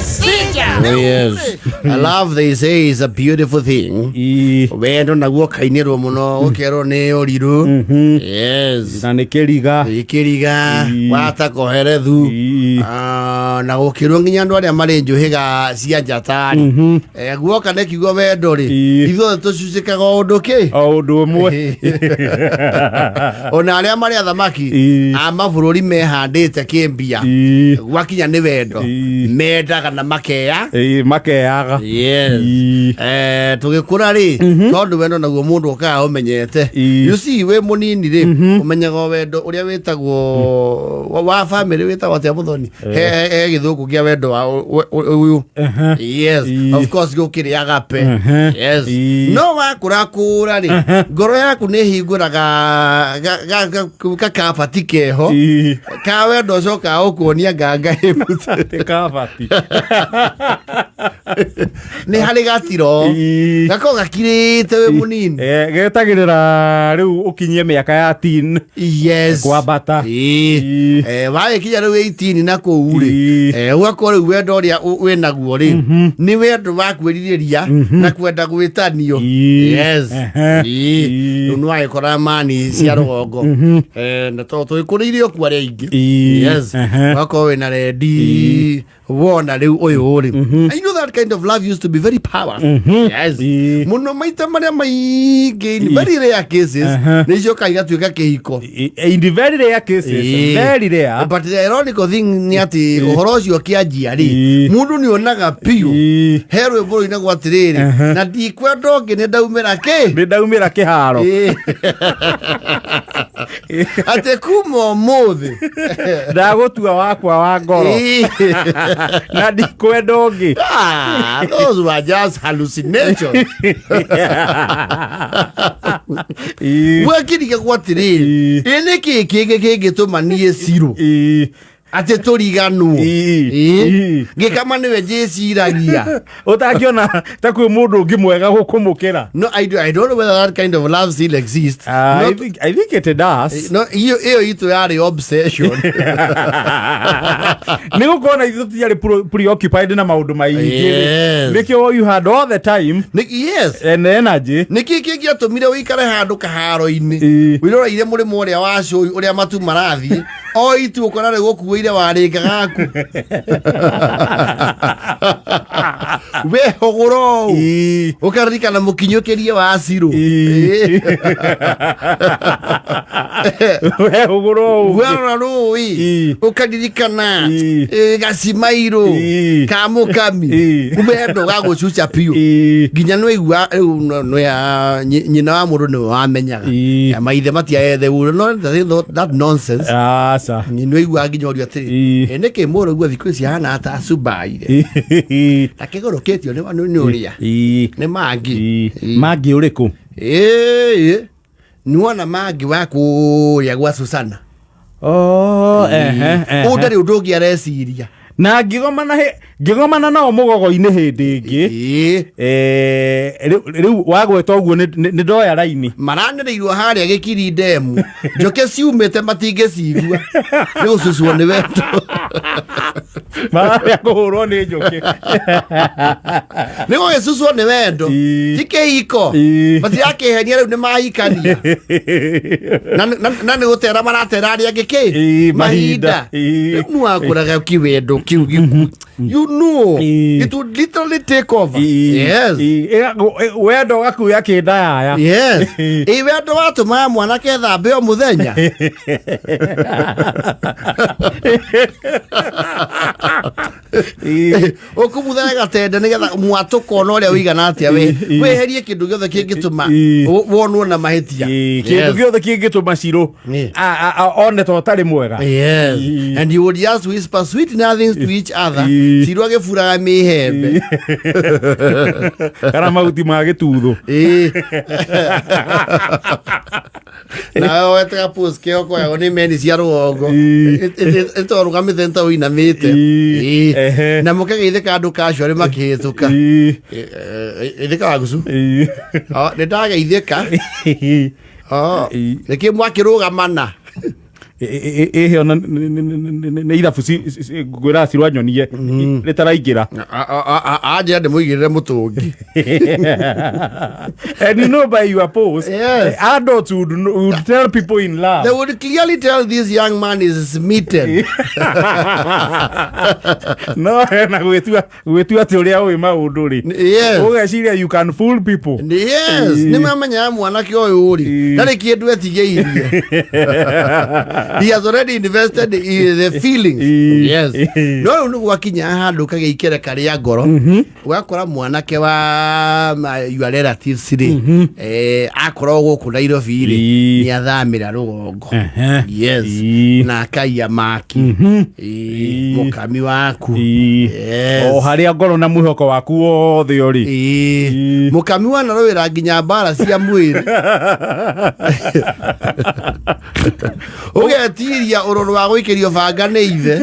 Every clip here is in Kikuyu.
Oh, yes. I love they say is a beautiful thing. Wendo naguo kainĩrwo mũno ũkerwo nĩ ũrirũ. Yes. Na nĩ kĩriga. Ikĩriga wata koherethu. Ah, na gũkĩrwo nginya andũ arĩa marĩ njũhĩga cia njata rĩ. Eh, guoka nĩ kiugo wendo rĩ. Ithuothe tũcucĩkaga o ũndũ kĩ? O ũndũ ũmwe. Ona arĩa marĩ athamaki a mabũrũri mehandĩte kĩmbia. Gwakinya nĩ wendo. Mendaga na makeya. Makeyaga. Yes. Eh, tũgĩkũra rĩ tondũ wendo naguo mũndũ okaga ũmenyete. You see wĩ mũnini rĩ ũmenyaga o wendo ũrĩa wĩtagwo wa family wĩtagwo atĩa mũthoni he gĩthũngũ kĩa wendo wa ũyũ. Yes, of course gũkĩrĩ agape. Yes. No wakũra kũra rĩ ngoro yaku nĩ hingũraga gakabati keho ka wendo ũcokaga ũkuonia nganga ĩbutĩte. Kabati. Nĩ harĩ gatiro gakoragwo gakirĩte wĩ mũnini. Eh, getagĩrĩra rĩu ũkinyie mĩaka ya teen. Yes. Kwambata. Eh, wagĩkinya rĩu 18 na kũu rĩ eh, ũgakorwo rĩu wendo ũrĩa wĩnaguo rĩ nĩ wendo wa kwĩrirĩria na kwenda gwĩtanio. Yes. Rĩu nĩ wagĩkora mani cia rũgongo. Eh, na tondũ tũgĩkũrĩire okuo arĩa aingĩ. Yes. Ũgakorwo wĩna rendi wona rĩu ũyũ rĩ. I know that kind of love used to be very powerful. Yes. Mũno maita marĩa maingĩ in very rare cases nĩ icokaga igatuĩka kĩhiko. In the very rare cases. Very rare. But the ironical thing nĩ atĩ ũhoro ũcio ũkĩanjia rĩ mũndũ nĩ onaga biũ he rwĩmbo rũinagwo atĩrĩrĩ na ndikwenda ũngĩ nĩ ndaumĩra kĩ Nĩ ndaumĩra kĩharo. Atĩ kuma ũmũthĩ ndagũtua wakwa wa ngoro na ndikwenda ũngĩ. Ah, those were just hallucinations. Gwekirigagwo atĩrĩrĩ ĩ nĩ kĩ kĩngĩ kĩngĩtũma niĩ cirũ atĩ tũriganwo. Ngĩkama nĩwe njĩciragia. Ũtangĩona ta kwĩ mũndũ ũngĩ mwega gũkũmũkĩra. No, I don't know whether that kind of love still exists. I think it does. No, iyo itũ yarĩ obsession. Nĩ gũkorwo na ithuĩ tũtiarĩ preoccupied na maũndũ maingĩ. Nĩkĩo you had all the time Yes. and energy. Nĩkĩ kĩngĩatũmire ũikare handũ kaharo-inĩ wĩroreire mũrĩmo ũrĩa wa cũi ũrĩa matu marathiĩ o itu ũkora rĩ gũkuĩire warĩnga gaku we hũgũra ũũ ũkaririkana mũkinyũkĩrie wa cirũ. We hũgũra ũũ. Werora rũĩ ũkaririkana gacimairũ ka mũkami wendo gagũcuca biũ nginya nĩwaigua rĩu nyina wa mũndũ nĩwe wamenyaga. Maithe matiaethe no that nonsense. Aca. Nĩwaiguaga nginya ũrio atĩrĩ nĩkĩ mũrũguo thikũ ici ahana ta acubaire na kĩgũrũkĩtio nĩ ũrĩa nĩ mangi. Mangi ũrĩkũ? Ĩĩ nĩwona mangi wa kũrĩa gwa Susana. Oh, ehe, ehe. Ũyũ ndarĩ ũndũ ũngĩ areciria. Na ngĩgomana nao mũgogo-inĩ hĩndĩ ĩngĩ. Eh, rĩu wagweta ũguo nĩ ndoya raini. Maranĩrĩirwo harĩa gĩkiri ndemu njoke ciumĩte matingĩcigua nĩ gũcucwo nĩ wendo. Mararĩa kũhũrwo nĩ njũkĩ. Nĩ gũgĩcucwo nĩ wendo. Ti kĩhiko. Matirakĩhenia rĩu nĩ mahikania na nĩ gũtera maratera arĩa angĩ kĩ mahinda. Mahinda. Rĩu nĩwakũraga kĩwendo kĩu gĩku you know it would literally take over. Yes. Wendo ũgakuya kĩndayaya. Yes, ĩ wendo watũmaga mwanake thambe o mũthenya. Ũkũmuthaga gatende nĩgetha mwatũka ona ũrĩa ũigana atĩa we wĩherie kĩndũ gĩothe kĩngĩtũma wonwo na mahĩtia. Kĩndũ gĩothe kĩngĩtũma cirũ one ta ũtarĩ mwega. Yes. And you would just whisper sweet nothings to each other. Ciru agĩburaga mĩhembe. Kana mahuti ma gĩtuthu. Nawe wetega post kĩoko yago nĩ meni cia rũgongo. Ĩtorũgamĩte nĩ ta ũinamĩte. Na mũkageithĩka andũ kacio arĩ makĩhĩtũka. Ithĩka wagucu. Nĩ ndageithĩka. Nĩkĩ mwakĩrũgamana? Ĩhĩ ona nĩ ithabu ngwĩraga cirwa nyonie rĩtaraingĩra. Anjĩra ndĩmũigĩrĩre mũtũngi. And you know by your post, adults would tell people in love. They would clearly tell this young man is smitten. No hena gwĩtua atĩ ũrĩa ũĩ maũndũ rĩ, ũgeciria you can fool people. Yes, nĩ mamenyaga mwanake ũyũ rĩ, ndarĩ kĩndũ etigĩirie. He has already invested in the feelings. Yes. No rĩu nĩ gwakinya handũ kagĩa ikereka rĩa ngoro, ũgakora mwanake wa your relatives rĩ, akorwo gũkũ Nairobi rĩ, nĩ athamĩra rũgongo. Yes. Na akaiya maki. Mũkami waku. Yes. O harĩa ngoro na mwĩhoko waku wothe ũrĩ. Mũkami wanarũĩra nginya mbara cia mwĩrĩ, ũgetiria ũrũrũ wa gũikĩrio banga nĩ ithe.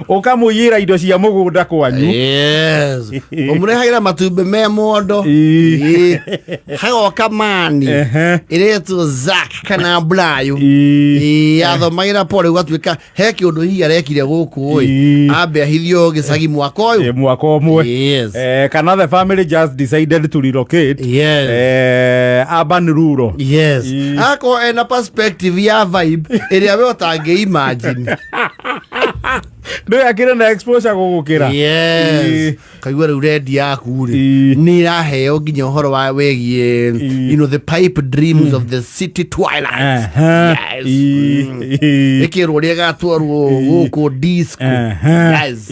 Ũkamũiyĩra indo cia mũgũnda kwanyu. Yes, ũmũrehagĩra matumbĩ me mondo. Hagoka mani ĩretwo Zack kana Brayo. Athomagĩra pole, gũgatuĩka he kĩũndũ hihi arekire gũkũ ĩ, ambe ahithio gĩcagi mwaka ũyũ. Mwaka ũmwe. Yes. Kana the family just decided to relocate, urban rural. Yes. Akorwo ena perspective ya vibe ĩrĩa we ũtangĩ imagine. Ndå akĩrĩ na exposure gũgũkĩra. Yes. Kaigua rĩu rendi yaku rĩ, nĩ ĩraheo nginya ũhoro wa wĩgiĩ the pipe dreams of the city twilight. Yes. Ĩkĩrwo ũrĩa ĩgatwarwo gũkũ disco. Yes.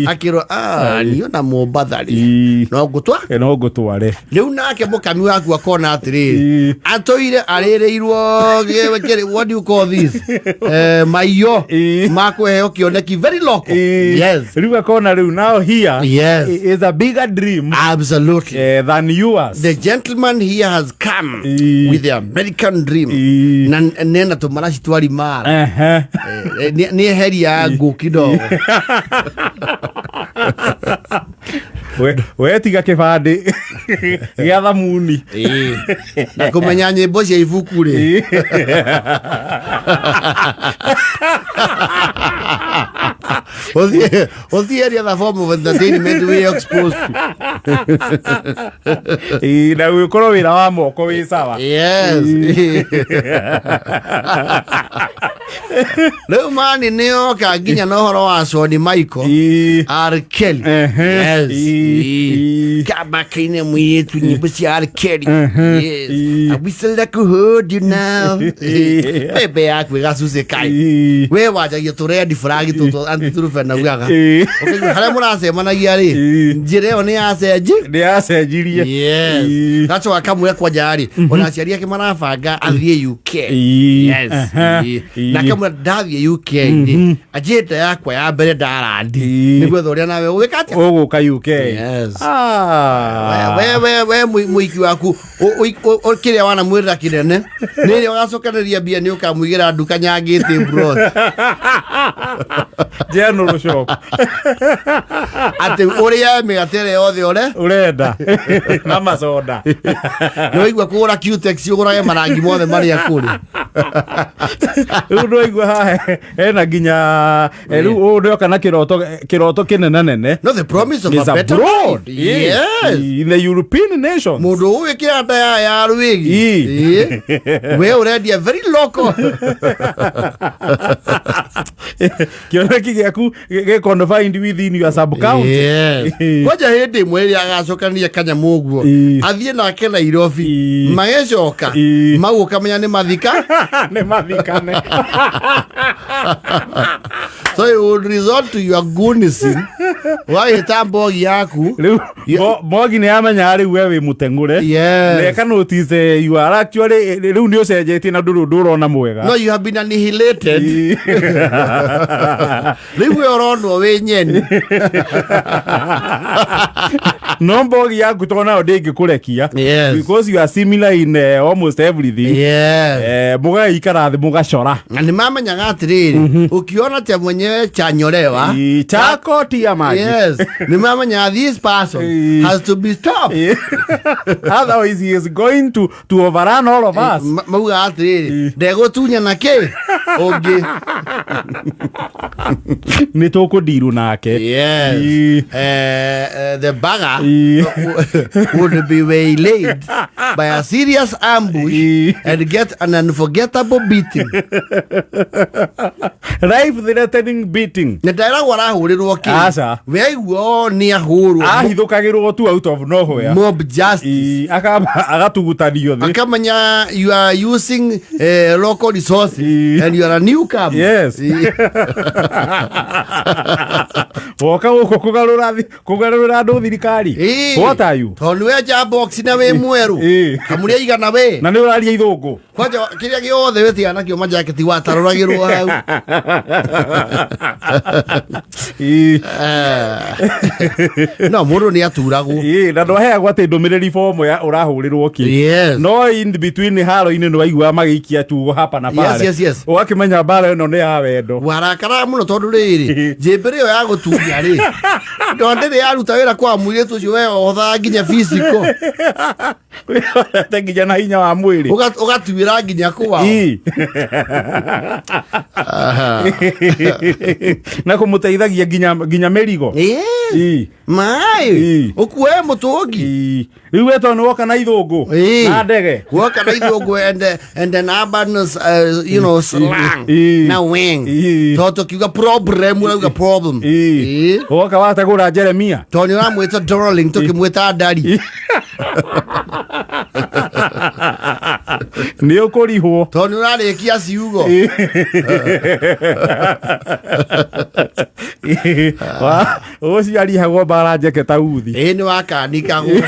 Akĩrwo, "Ah, niĩ ona Mombatha rĩ, no ngũtwa." No ngũtware. Rĩu nake mũkami waku akona atĩrĩrĩ, atũire arĩrĩirwo what do you call this, maiyo ma kũheo kĩoneki very local. Yes. Rĩu akona rĩu now here is a bigger dream than yours. The gentleman here has come with the American dream. Na nena tũmaraci twari mara. Nĩ eheria ngũ kidogo. We tiga kĩbandĩ gĩa thamuni. Na kũmenya nyĩmbo cia ibuku rĩ. Ũthiĩ any other form of entertainment we exposed to. Na gũkorwo wĩra wa moko wĩ sawa. Yes. Rĩu mani nĩ oka nginya na ũhoro wa Shawn Michael, R. Kelly. Yes. Kaba kaine mũirĩtu nyĩmbo cia R. Kelly. Yes. I whistle like a hold you now. Bebe yaku ĩgacucĩka. We wanjagia tũ red flag tũtũ anti-Truphena ugaga. Ũkaigua harĩa mũracemanagia rĩ, njĩra ĩyo nĩ yacenji. Nĩ yacenjirie. Yes. Gacoka kamwe kwanja rĩ, ona aciari ake marabanga athiĩ UK. Yes. Na kamwe ndathiĩ UK rĩ, agenda yakwa ya mbere ndarandi nĩ gwetha ũrĩa nawe ũgĩka atĩa? Ũgũka UK. Yes. Ah. We mũiki waku kĩrĩa wanamwĩrĩra kĩnene nĩ ĩrĩa ũgacokanĩria mbia nĩ ũkamũigĩra nduka nyangĩte brot. General shop. Atĩ ũrĩa mĩgate ĩrĩa yothe ũre ũrenda na macoda. Nĩ waigua kũgũra Cutex, ũgũrage marangi mothe marĩa kũrĩ. Rĩu ndwaigua haha hena nginya rĩu ũyũ nĩoka na kĩroto kĩnene nene. No, the promise of Is a better abroad. life. Yes. In the European nations. Mũndũ ũyũ kĩanda ya rwĩgi. Ĩĩ. We ũrendia very local. Kĩoneki gĩaku gĩ confined within your sub county. Yes. Kwanja hĩndĩ ĩmwe ĩrĩa agacokania kanyamũ ũguo, athiĩ nake Nairobi, magĩcoka mau ũkamenya nĩ mathika. Nĩ mathikane. So you would resort to your goonism, wagĩta mbogi yaku. Rĩu mbogi nĩ yamenya rĩu we wĩ mũteng'ũre. Neka notice you are actually rĩu nĩ ũcenjetie na ndũrĩ ũndũ ũrona mwega. No, you have been annihilated. Rĩu we ũronwo wĩ nyeni. No mbogi yaku to nayo ndĩngĩkũrekia. Because you are similar in almost everything. Mũgagĩikara thĩ mũgacora. Na nĩ mamenyaga atĩrĩrĩ, ũkiona tia mwenyewe chanyorewa Chako tia maji. Yes, nĩ mamenyaga this person has to be stopped. Otherwise he is going to overrun all of us. Maugaga atĩrĩrĩ, ndegũtunyana kĩ ũngĩ. Nĩ tũkũndirũ nake. Yes. The bagger would be waylaid by a serious ambush and get an unforgettable beating. Life threatening beating. Na nderagwo arahũrĩrwo kĩ. Aca. Weaigua nĩ ahũrwo. Ahithũkagĩrwo tu out of nowhere. Mob justice. Akamba agatugutanio thĩ. Akamenya you are using local resources and you are a newcomer. Yes. Woka gũkũ kũgarũra andũ thirikari. What are you? Tondũ wenja box na wĩ mwerũ. Kamũrĩa igana we. Na nĩ ũraria ithũngũ. Kwanja kĩrĩa gĩothe wĩtiga nakĩo majaketi watarũragĩrwo hau. No mũndũ nĩ aturagwo. Na ndwaheagwo atĩ ndũmĩrĩri bomu ya ũrahũrĩrwo kĩ. Yes. No in between haro-inĩ nĩ waiguaga magĩikia tugo hapa na pale. Yes. Ũgakĩmenya mbara ĩno nĩ ya wendo. Warakaraga mũno tondũ rĩrĩ njĩmbĩrĩ ĩyo ya gũtunya rĩ ndo ndĩrĩ yaruta wĩra kwa mũirĩtu ũcio we othaga nginya physical. Wĩhorete nginya na hinya wa mwĩrĩ. Ũgatuĩra nginya kwao. Na kũmũteithagia nginya mĩrigo. Maĩ. Ũkuoe mũtũngi. Rĩu we tondũ nĩ woka na ithũngũ. Na ndege. Woka na ithũngũ and an urban, you know, slang. Na wing. Tondũ tũkiuga problem, ũrauga problem. Woka watagũra Jeremia. Tondũ nĩ ũramwĩta darling, tũkĩmwĩta ndari. Nĩ ũkũrihwo. Tondũ nĩ ũrarĩkia ciugo. Ũcio arihagwo mbara njeke ta uthi. Nĩ wakanikagwo.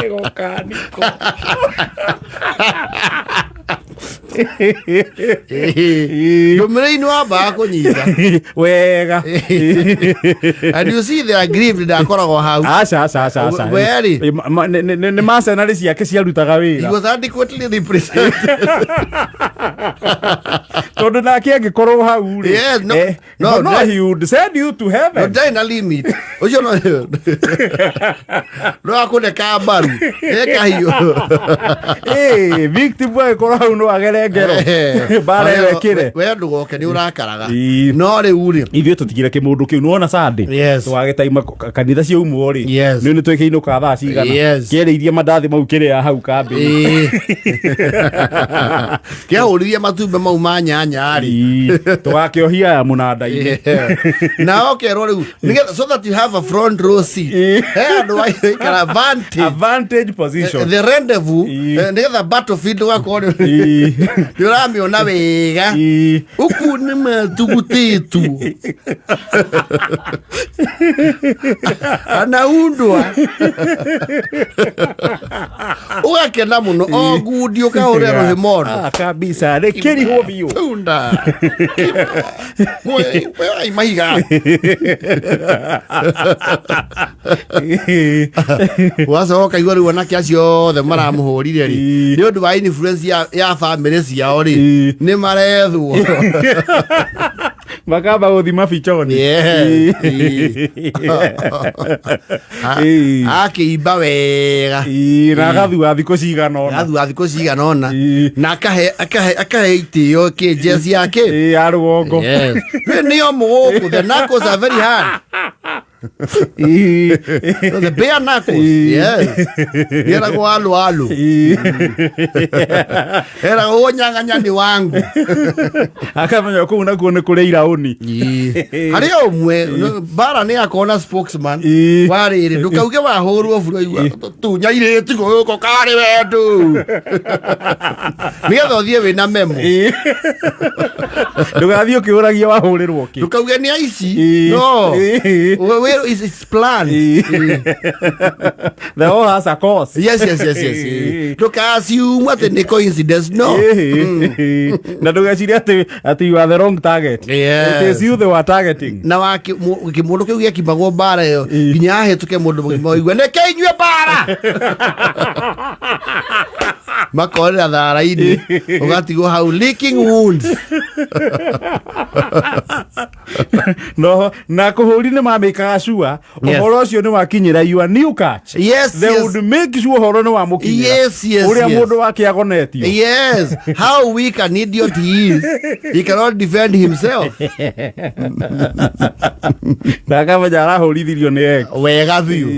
Gũkanikwo. Ndũmĩrĩri nĩ wambaga kũnyita. Wega. And you see the aggrieved ndakoragwo hau. Aca, aca, aca, aca. Weri. Nĩ mercenary ciake ciarutaga wĩra. He was adequately represented. Tondũ nake angĩkorwo hau rĩ. Yes, no, no, no, he would send you to heaven. No, ndarĩ na limit. Ũcio no no akũneka mbaru. Ekahiũ. Victim angĩkorwo hau no agere ngero. Mbara ĩyo ĩkĩre. We ndũgoke nĩ ũrakaraga. No rĩu rĩ. Ithuĩ tũtigire kĩmũndũ kĩu nĩwona Sunday. Yes. Tũgagĩtaima kanitha ciaumwo rĩ. Yes. Nĩ twĩkĩinũka thaa cigana. Yes. Kĩerĩirie mandathi mau kĩrĩa hau kambĩ. Kĩahũririe matumbĩ mau ma nyanya rĩ. Tũgakĩohia ya mũnanda-inĩ. Na ũkerwo rĩu nĩgetha so that you have a front row seat. He andũ aikara vantage. Advantage position. The rendezvous, nĩgetha battlefield ũgakorwo nĩ ũramĩona wega. Uku nĩ matugutĩtwo. Anaundwa. Ũgakena mũno o ngundi ũkahũrĩra rũhĩ mondo. Kabisa rĩkĩrihwo biũ. Tunda. Ai mahiga. Wacoka ũkaigua rĩu anake acio othe maramũhũrire rĩ nĩ ũndũ wa influence ya family ciao rĩ nĩ marethwo. Makamba gũthima bichoni. Akĩimba wega. Na agathua thikũ cigana ũna. Agathua thikũ cigana ũna. Na akahe itĩo kĩnje ciake. Ya rũgongo. Yes. Nĩo mũgũkũ, the knuckles are very hard. The bare knuckles. Yes. Yeragwo alu alu. Eragwo nyang'anya ni wangu. Akamenya kũu nakuo nĩ kũrĩ iraũni. Harĩ o ũmwe bara nĩ akona spokesman. Warĩrĩ ndũkauge wahũrwo buru aigua tunya irĩti gũkũ karĩ wendo. Nĩgetha ũthiĩ wĩna memo. Ndũgathiĩ ũkĩũragia wahũrĩrwo kĩ. Ndũkauge nĩ aici. No. It's planned. The whole has a cause. Yes. Ndũka-assume atĩ nĩ coincidence, no. Na ndũgecirie atĩ you are the wrong target. Yes. It is you they were targeting. Na kĩmũndũ kĩu gĩakimagwo mbara ĩyo nginya ahĩtũke mũndũ mũgima ũigue nĩkĩ inyuĩ mbara makorera thara-inĩ, ũgatigwo hau licking wounds. No na kũhũri nĩ mamĩkaga sure ũhoro ũcio nĩ wakinyĩra your new catch. They would make sure ũhoro nĩ wamũkinyĩra ũrĩa mũndũ wake agonetio. Yes, how weak an idiot he is. He cannot defend himself. Ndakamenya arahũrithirio nĩ ex. Wega biũ.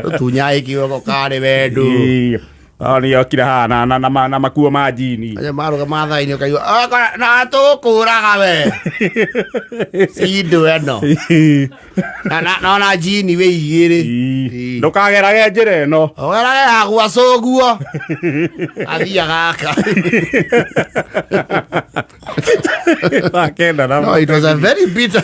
Tũtunyaĩ kiugo karĩ wendo. Ĩĩ. No nĩ okire haha na makuo ma njini. Acio marũgama thaa-inĩ ũkaigua "Oka, na tũkũraga we cindo ĩno nona njini wĩ igĩrĩ." Ĩĩ. Ndũkagerage njĩra ĩno. Ũgerage yagwa cũguo athia gaka. 9:00 na No, it was a very bitter.